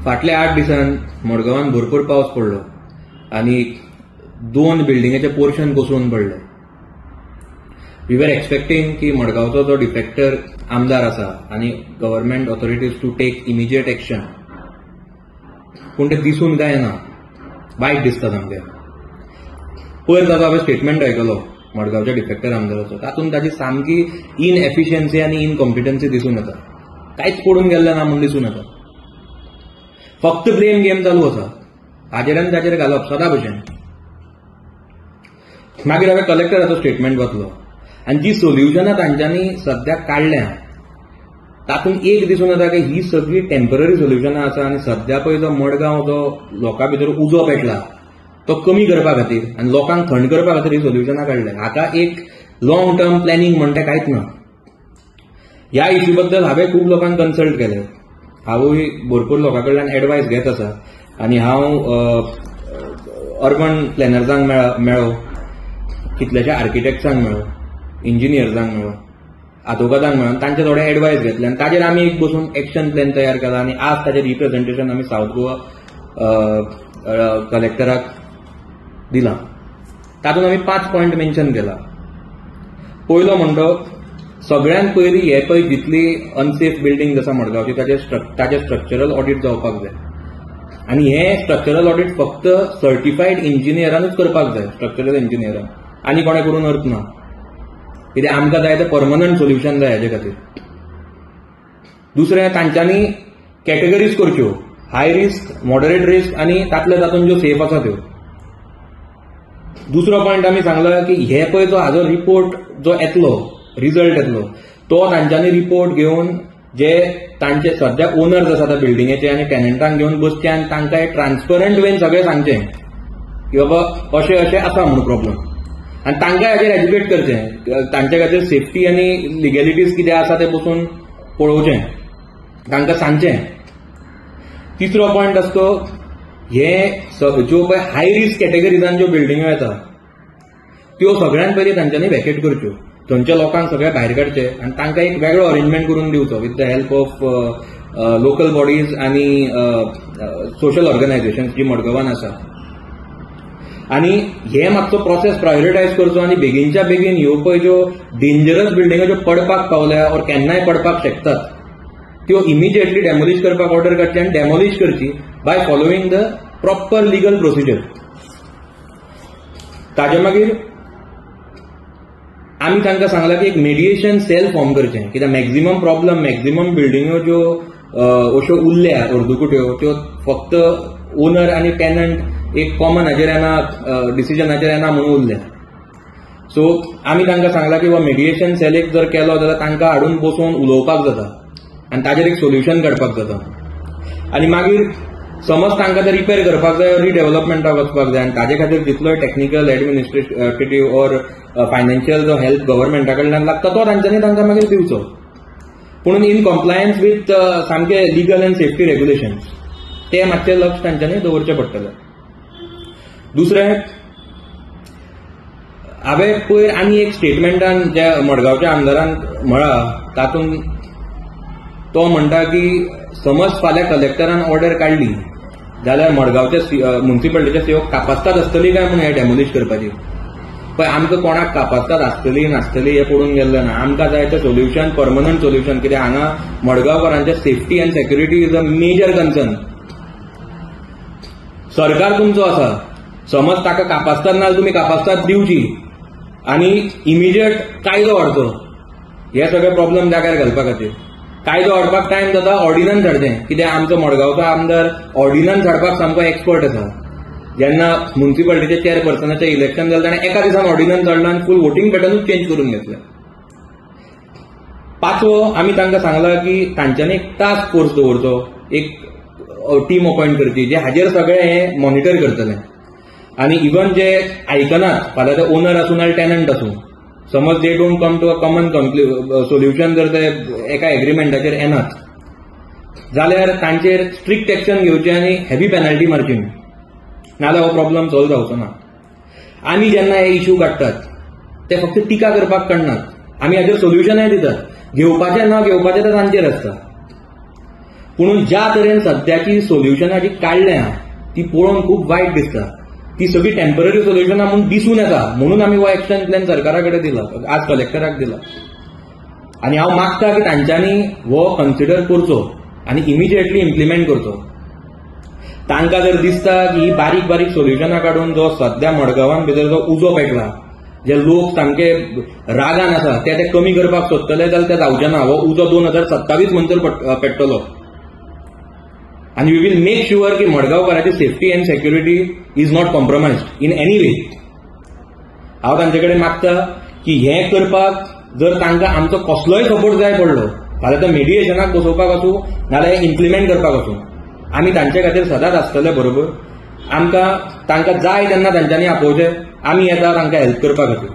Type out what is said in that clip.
फाटल्या 8 दिसांत मडगांवान भरपूर पावस पडलो आनी 2 बिल्डिंगेचे पोर्शन कोसळून पडले. We were expecting की मडगांवचो जो डिफेक्टर आमदार आसा आनी government authorities to take immediate action, पूण ते दिसून काय ना, वायट दिसता सामकें. पयर ताचो हांवें स्टेटमेंट आयकलो मडगांवच्या डिफेक्टर आमदाराचो, तातूंत ताची सामकी इनएफिशियन्सी आनी इनकॉम्पिटन्सी दिसून येता. कांयच पडून गेल्लें ना म्हूण दिसून येता. फक्त ब्लेम गेम चालू आसा, हाजेर आनी ताचेर घालप सदां भशेन. मागीर हांवें कलेक्टराचो स्टेटमेंट वाचलो आनी जी सोल्युशनां तांच्यांनी सद्याक काडल्या तातूंत एक दिसून येता की ही सगळी टेम्पररी सोल्युशनां आसा आनी सद्या पळय जो मडगांव जो लोकां भितर उजो पेटला तो कमी करपा खातीर आनी लोकांक थंड करपा खातीर ही सोल्युशनां काडल्या. हाका एक लॉंग टर्म प्लॅनिंग म्हणटा कांयच ना. ह्या इश्यू बद्दल हांवें खूब लोकांक कन्सल्ट केले, हांवूय भरपूर लोकां कडल्यान एडवायस घेत आसा आनी हांव अर्बन प्लॅनर्सांक मेळो, कितल्याश्या आर्किटेक्ट्सांक मेळो, इंजिनियर्सांक मेळो, आदवोगादांक मेळो, तांचे थोडे एडवायस घेतले आनी ताजेर आमी एक बसून एक्शन प्लॅन तयार केला आनी आज ताजेर रिप्रेझेंटेशन आमी सावथ गोवा कलेक्टराक दिलां. तातूंत आमी 5 पॉयंट मेन्शन केला. पयलो म्हणटो, सगळ्यांत पयलीं हे पळय जितली अनसेफ बिल्डिंग आसा मडगांवची ताचे स्ट्रक्चरल ऑडिट जावपाक जाय आनी हे स्ट्रक्चरल ऑडिट फक्त सर्टिफायड इंजिनियरानूच करपाक जाय, स्ट्रक्चरल इंजिनियरान, आनी कोणें करून अर्थ ना. कित्याक आमकां जाय तें परमनंट सोल्युशन जाय हाजे खातीर. दुसरें, तांच्यांनी कॅटेगरीज करच्यो, हाय रिस्क, मॉडरेट रिस्क आनी तातले तातूंत ज्यो सेफ आसा त्यो. दुसरो पॉयंट आमी सांगला की हे पळय जो हाजो रिपोर्ट जो येतलो, रिजल्ट येतलो, तो तांच्यांनी रिपोर्ट घेवन जे तांचे सद्या ओनर्स आसा त्या बिल्डिंगेचे आनी टेनंटांक घेवन बसचे आनी तांकां ट्रान्सपरंट वेन सगळें सांगचें की बाबा अशें अशें आसा म्हणून प्रॉब्लम, आनी तांकां हाजेर एज्युकेट करचें, तांचे खातीर सेफ्टी आनी लिगॅलिटीज कितें आसा तें बसून पळोवचें, तांकां सांगचें. तिसरो पॉयंट आसा तो, हे ज्यो पळय हाय रिस्क कॅटेगरीजान ज्यो बिल्डिंग्यो येता त्यो सगळ्यांत पयलीं तांच्यांनी वॅकेट करच्यो, थंयच्या लोकांक सगळे भायर काडचे आनी तांकां एक वेगळो अरेंजमेंट करून दिवचो with the help of local bodies आनी सोशल ऑर्गनायझेशन्स जी मडगांवान आसा. आनी हे मातसो प्रोसेस प्रायोरिटायज करचो आनी बेगीनच्या बेगीन ह्यो पळय ज्यो डेंजरस बिल्डिंग्यो ज्यो पडपाक पावल्या ऑर केन्नाय पडपाक शकतात त्यो इमिजिएटली डेमोलिश करपाक ऑर्डर काडची आनी डेमोलिश करची by following the proper legal procedure. ताजे मागीर आमी तांकां सांगलां की एक मेडिएशन सेल फॉर्म करचें, कित्याक मॅक्झिमम प्रॉब्लम, मॅक्झिमम बिल्डिंग्यो ज्यो अश्यो उरल्या अर्दुकुट्यो त्यो फक्त ओनर आनी टेनंट एक कॉमन हाजेर येना, डिसिजनाचेर येना म्हणून उरल्या. सो आमी तांकां सांगलां की मेडिएशन सेल एक जर केलो जाल्यार तांकां हाडून बसोवन उलोवपाक जाता आनी ताजेर एक सोल्युशन काडपाक जाता. आनी मागीर समज तांकां ते रिपेर करपाक जाय रिडेव्हलपमेंटाक वचपाक जाय आनी ताजे खातीर जितलोय टॅक्निकल, एडमिनिस्ट्रेटिव्ह ऑर फायनान्शियल जो हेल्प गव्हर्मेंटा कडल्यान लागता तो तांच्यांनी तांकां मागीर दिवचो, पूण इन कॉम्प्लायन्स विथ सामके लिगल अँड सेफ्टी रेग्युलेशन्स, ते मातशें लक्ष तांच्यांनी दवरचें पडटलें. दुसरें, हांवें पयर आनी एक स्टेटमेंटान ज्या मडगांवच्या आमदारान म्हळां तातूंत तो म्हणटा की समज फाल्यां कलेक्टरान ऑर्डर काडली जाल्यार मडगांवच्या म्युनिसिपालिटीच्या सेवक कापास्ताद आसतली काय म्हणून हे डेमोलिश करपाची. पळय आमकां कोणाक कापास्ताद आसतली नासतली हें पडून गेल्लें ना, आमकां जाय तें सोल्युशन, परमनंट सोल्युशन. कित्याक हांगा मडगांवकारांच्या safety and security is a major concern. सरकार तुमचो आसा, समज ताका कापास्ताद ना तुमी कापास्ताद दिवची आनी इमिजिएट कायदो हाडचो हे सगळे प्रॉब्लम जाग्यार घालपा खातीर. कायदो हाडपाक टायम जाता, ऑर्डिनन्स हाडचें, कित्याक आमचो मडगांवचो आमदार ऑर्डिनन्स हाडपाक सामको एक्सपर्ट आसा. जेन्ना म्युनिसिपालिटीचे चेअरपर्सनाचें इलेक्शन जालें ताणें एका दिसान ऑर्डिनन्स हाडलो आनी फूल वोटिंग पॅटर्नूच चेंज करून घेतलें. पांचवो, आमी तांकां सांगलां की तांच्यांनी एक टास्क फोर्स दवरचो, एक टीम अपॉयंट करची जे हाजेर सगळें हें मॉनिटर करतलें. आनी इवन जे आयकनात फाल्यां ते ओनर आसूं नाल्यार टेनंट आसूं, समज they don't come to a common solution, जर ते एका एग्रीमेंटाचेर येनात जाल्यार तांचेर स्ट्रिक्ट एक्शन घेवचें आनी हेवी पेनल्टी मारची, नाजाल्यार हो प्रॉब्लम सॉल्व जावचो ना. आमी जेन्ना हे इश्यू काडटात ते फक्त टिका करपाक काडनात, आमी हाजेर सोल्युशनय दितात, घेवपाचें ना घेवपाचें तें तांचेर आसता. पुणून ज्या तरेन सद्याची सोल्युशनां जी काडल्या ती पळोवन खूब वायट दिसता. ती सगळी टेम्पररी सोल्युशनां म्हूण दिसून येता, म्हणून आमी हो एक्शन प्लॅन सरकारा कडेन दिला, आज कलेक्टराक दिला. आनी हांव मागता की तांच्यांनी हो कन्सिडर करचो आनी इमिजिएटली इम्प्लिमेंट करचो. तांकां जर दिसता की ही बारीक बारीक सोल्युशनां काडून जो सद्या मडगांवान भितर जो उजो पेटला, जे लोक सामके रागान आसा ते ते कमी करपाक सोदतले जाल्यार ते जावचे ना. हो उजो 2027 म्हणसर पेट्टलो आनी we will make sure की मडगांवकाराची safety and security is not compromised in any way. हांव तांचे कडेन मागता की हें करपाक जर तांकां आमचो कसलोय सपोर्ट जाय पडलो जाल्यार तो मेडिएशनाक बसोवपाक आसूं नाजाल्यार इम्प्लिमेंट करपाक आसूं, आमी तांचे खातीर सदांच आसतले बरोबर. आमकां तांकां जाय तेन्ना तांच्यांनी आपोवचें, आमी येता तांकां हेल्प करपा खातीर.